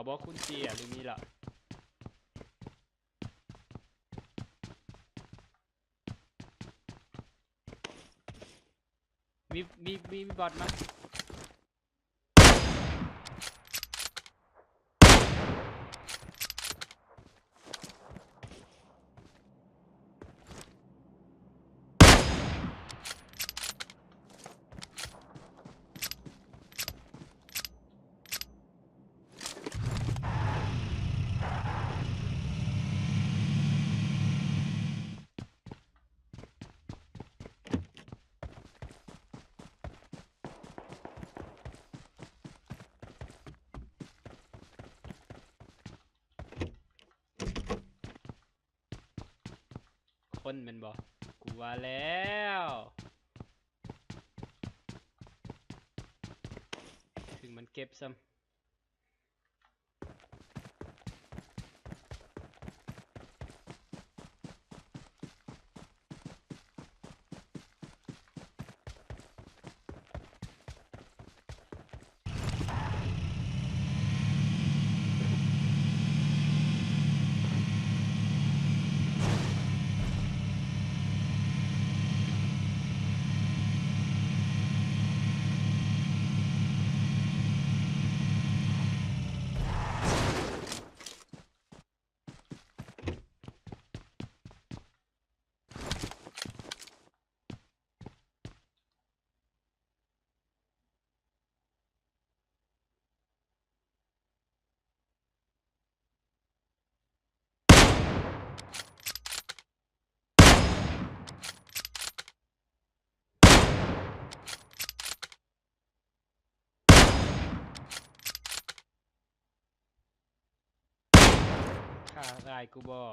ບໍ່ ຄຸນເຈຍ ຫຼືມີລະ? ມີ ມີ ມີ ມີບອດມາ. ຄົນແມ່ນບໍ່? ກູວ່າແລ້ວ ເຖິງມັນເກັບຊ້ຳ. ຂ້າອ້າຍກູບໍ່?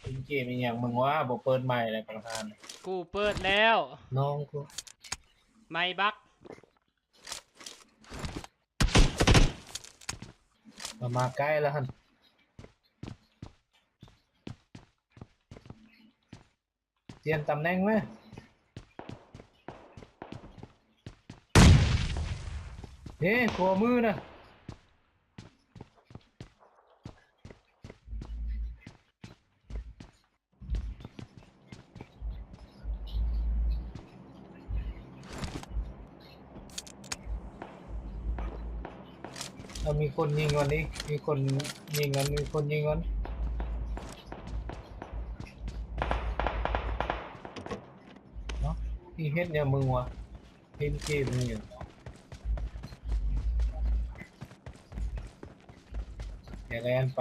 ເປັນເກມອີ່ຫຍັງມຶງວະ ບໍ່ເປີດໄມແລ້ວປະທານ? ກູເປີດແລ້ວ ນ້ອງກູ ໄມບັກ. ມາ ມາໃກ້ແລ້ວຫັ້ນ. ປ່ຽນຕຳແໜ່ງເວີຍ. ເອີ ຂວາມືນະ. ເອົາ ມີຄົນຍິງກ່ອນນີ້ ມີຄົນຍິງກ່ອນ ມີຄົນຍິງກ່ອນ. ເອົ້າ ອີ່ເຮັດຫຍັງມຶງວະ? ເຫັນເກມນີ້ຢູ່. ຢ່າແລ່ນໄປ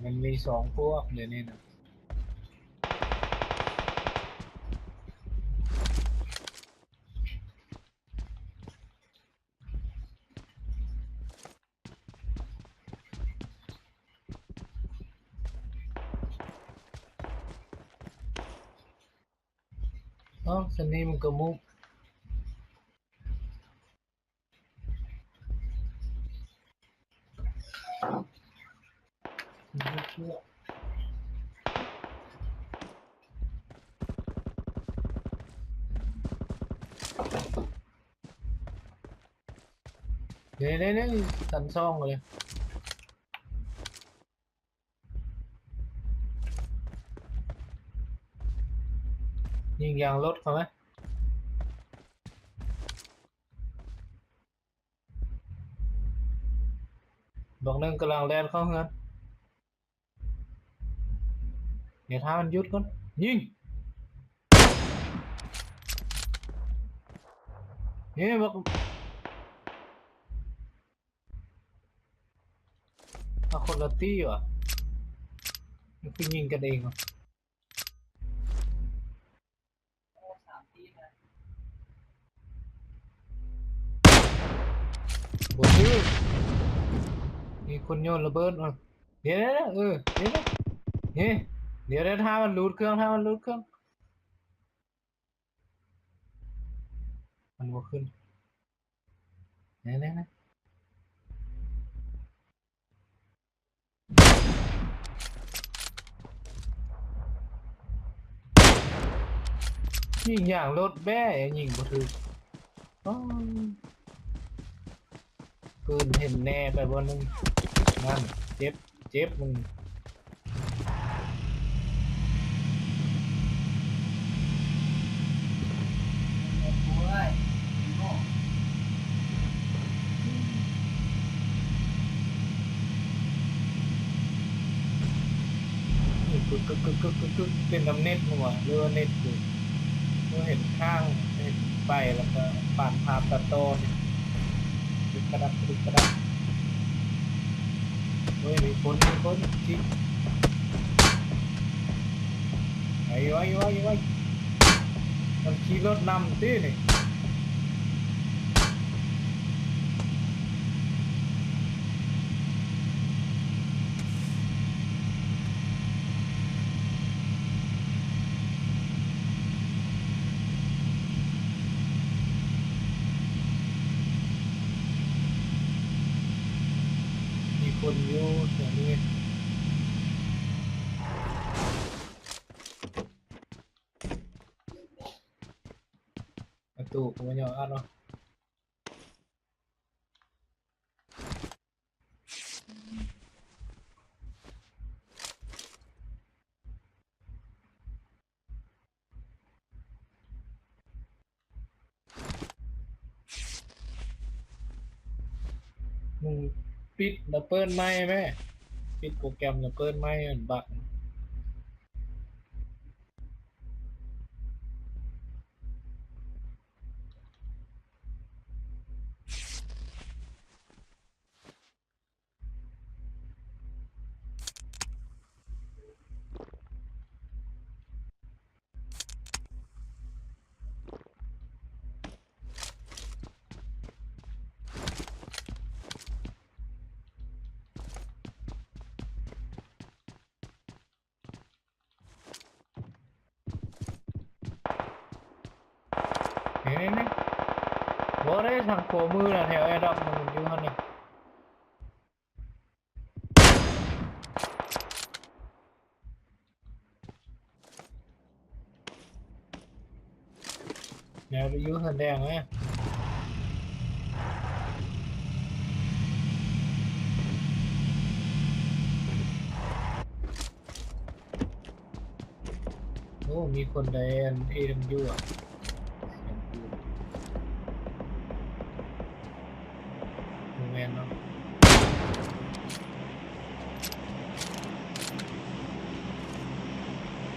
ມັນມີສອງພວກດຽວນີ້ນະ. ເອົ້າ ຊັ້ນນີ້ມັນກໍມຸກ. ເດ້ໆໆ ຊັ້ນສອງເລີຍ. ຢາງລົດເຂົ້າໄປ. ບັກໜຶ່ງກຳລັງແລ່ນເຂົ້າເຮືອນ. ດຽວຖ້າມັນຢຸດກ່ອນ. ຍິງ! ນີ້ບັກ ເອົາຄົນລະຕີຫວາ? ມັນຄືຍິງກັນເອງຫວາ? ບໍ່ຖືກ. ມີຄົນໂຍນລະເບີດມາ. ດຽວໆ ເອີ ດຽວໆ ເຮ ດຽວໆ ຖ້າມັນຫຼຸດເຄື່ອງ ຖ້າມັນຫຼຸດເຄື່ອງ. ມັນບໍ່ຂຶ້ນ. ແນ່ໆ ຍິງຢາງລົດແບ້ ຍິງບໍ່ຖືກ. ໂອ້ຍ ປືນເຫັນແນ່ໄປບ່ອນໜຶ່ງ. ນັ້ນ ເຈັບ ເຈັບມຶງ. ນີ້ ກຶກໆໆໆ ເປັນນຳເນັດບໍ່ຫວາ ຫຼືວ່າເນັດກູ? ບໍ່ເຫັນທາງ ເຫັນໄປແລ້ວກໍປານພາບຕັດຕໍ່ນີ້ ກະດິກກະດັກ ກະດິກກະດັກ. ໂອ້ຍ ມີຄົນ ມີຄົນຂີ່ ໄວໆໆໆ. ມັນຂີ່ລົດນຳຕິນີ້. ມີຄົນຢູ່ແຖວນີ້. ປະຕູກໍບໍ່ຍອມອັດເນາະ. ມຶງປິດແລ້ວເປີດໃໝ່ແມ້. ປິດໂປຣແກມແລ້ວເປີດໃໝ່ ມັນບັກ. ນີ້ໆໆ ບໍ່ໄດ້ທາງຂວາມືນະ ແຖວແອດຣອບມັນຢູ່ຫັ້ນນະ. ແນວຢູ່ເຮືອນແດງເລີຍ. ໂອ້ ມີຄົນໄດ້ອັນ ເອດັບເບິນຢູ ອະ. ສຽງປືນ ບໍ່ແມ່ນເນາະ.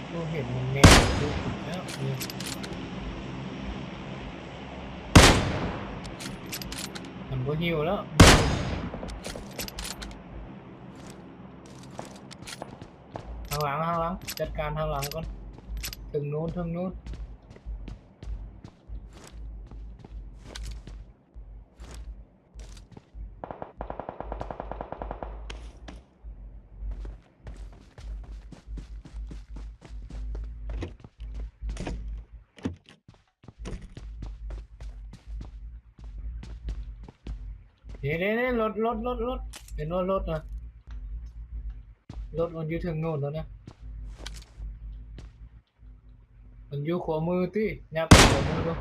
ໂອ້ ເຫັນມັນແນບຢູ່ແລ້ວ. ມັນບໍ່ຫິວແລ້ວ. ທາງຫຼັງ ທາງຫຼັງ ຈັດການທາງຫຼັງກ່ອນ. ເທິງໂນ້ນ ເທິງໂນ້ນ. ເດ້ໆໆ ລົດ ລົດ ລົດ ລົດ ເຫັນບໍ່ ລົດນະ ລົດມັນຢູ່ເທິງໂນ້ນແລ້ວນະ ມັນຢູ່ຂວາມືຕິ ຫຍັບໄປຂວາມືດູ.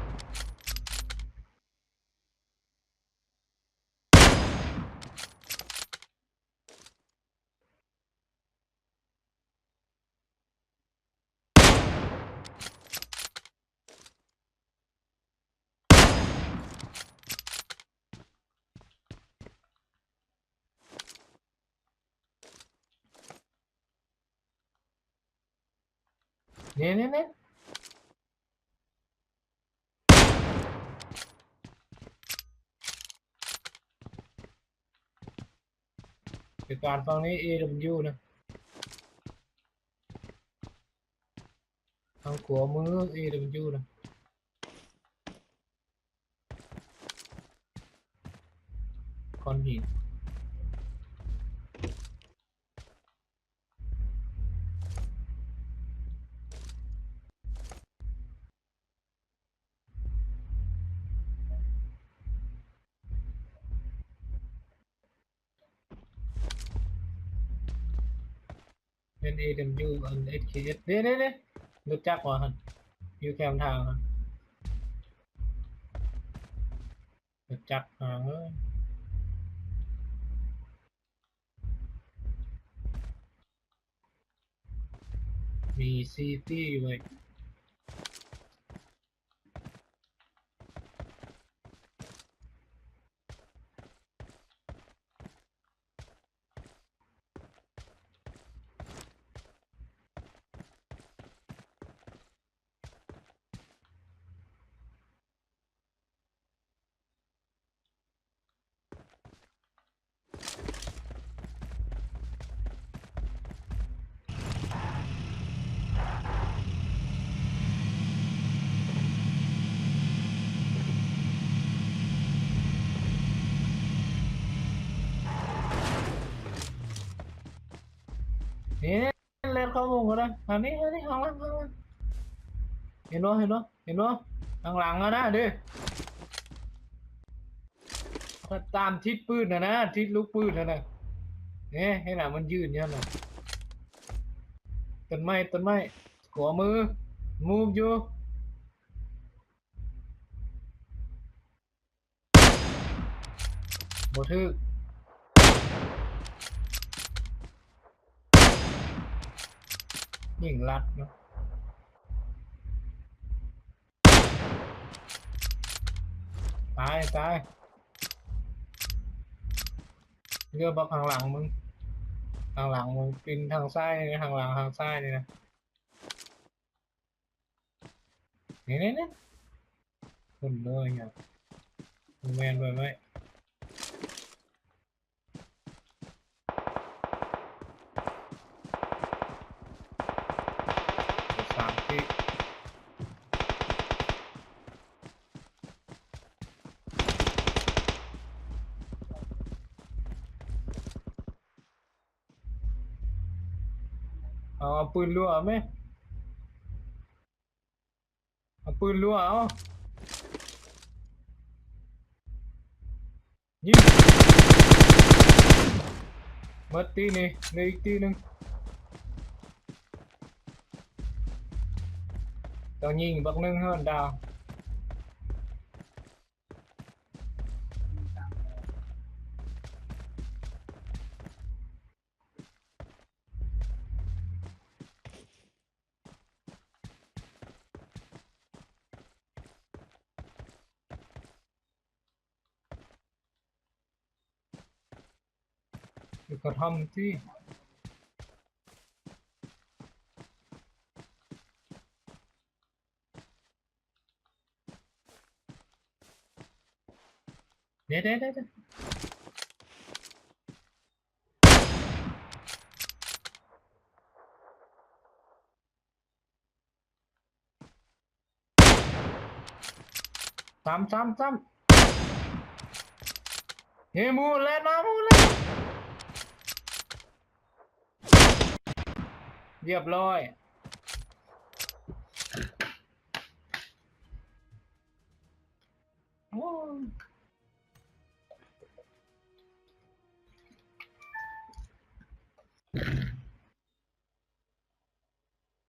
ນີ້ໆໆ ໄປການຝັ່ງນີ້ ເອດັບເບິນຢູນະ ທາງຂວາມື ເອດັບເບິນຢູນະ. ກ້ອນຫີນ ເປັນເອດັບເບິນຢູ ອັນເອສເຄເອສ ເດ້ໆໆ ລົດຈັກວ່າຫັ້ນ ຢູ່ແຄມທາງຫັ້ນ ລົດຈັກຫາເອີຍ ມີຊີຕີເວີຍ. ນີ້ ແລ່ນເຂົ້າວົງກໍໄດ້ ທາງນີ້ ທາງນີ້ ທາງຫຼັງ ທາງຫຼັງ ເຫັນບໍ່ ເຫັນບໍ່ ເຫັນບໍ່ ທາງຫຼັງຫັ້ນນະເດ້ ຕາມທິດປືນຫັ້ນນະ ທິດລູກປືນຫັ້ນນະ ເຫັນ ເຫັນນະ ມັນຢືນຢູ່ຫັ້ນນະ ຕົ້ນໄມ້ ຕົ້ນໄມ້ ຂວາມື ມູບຢູ່. ບໍ່ຖືກ ຍິງລັດເນາະ ຕາຍ ຕາຍ ເຫຼືອບັກທາງຫຼັງມຶງ ທາງຫຼັງມຶງ ປິ່ນທາງຊ້າຍນີ້ນະ ທາງຫຼັງທາງຊ້າຍນີ້ນະ. ນີ້ໆໆ ຄົນເດີຫຍັງ ບໍ່ແມ່ນ ໄວ້ ໄວ້ ສາມຕິ ເອົາ ເອົາປືນລົວມາແມ ເອົາປືນລົວມາ ເອົາ ຍິງ ໝົດຕີນີ້ ເຫຼືອອີກຕີໜຶ່ງ ຕ້ອງຍິງບັກໜຶ່ງໃຫ້ມັນດາວ. ຢູ່ກະທ່ອມຕິ ເດ້ໆໆໆ ຊ້ຳ ຊ້ຳ ຊ້ຳ ເຮ ໝູ່ແລ່ນມາ ໝູ່ແລ່ນ ລຽບຮ້ອຍ.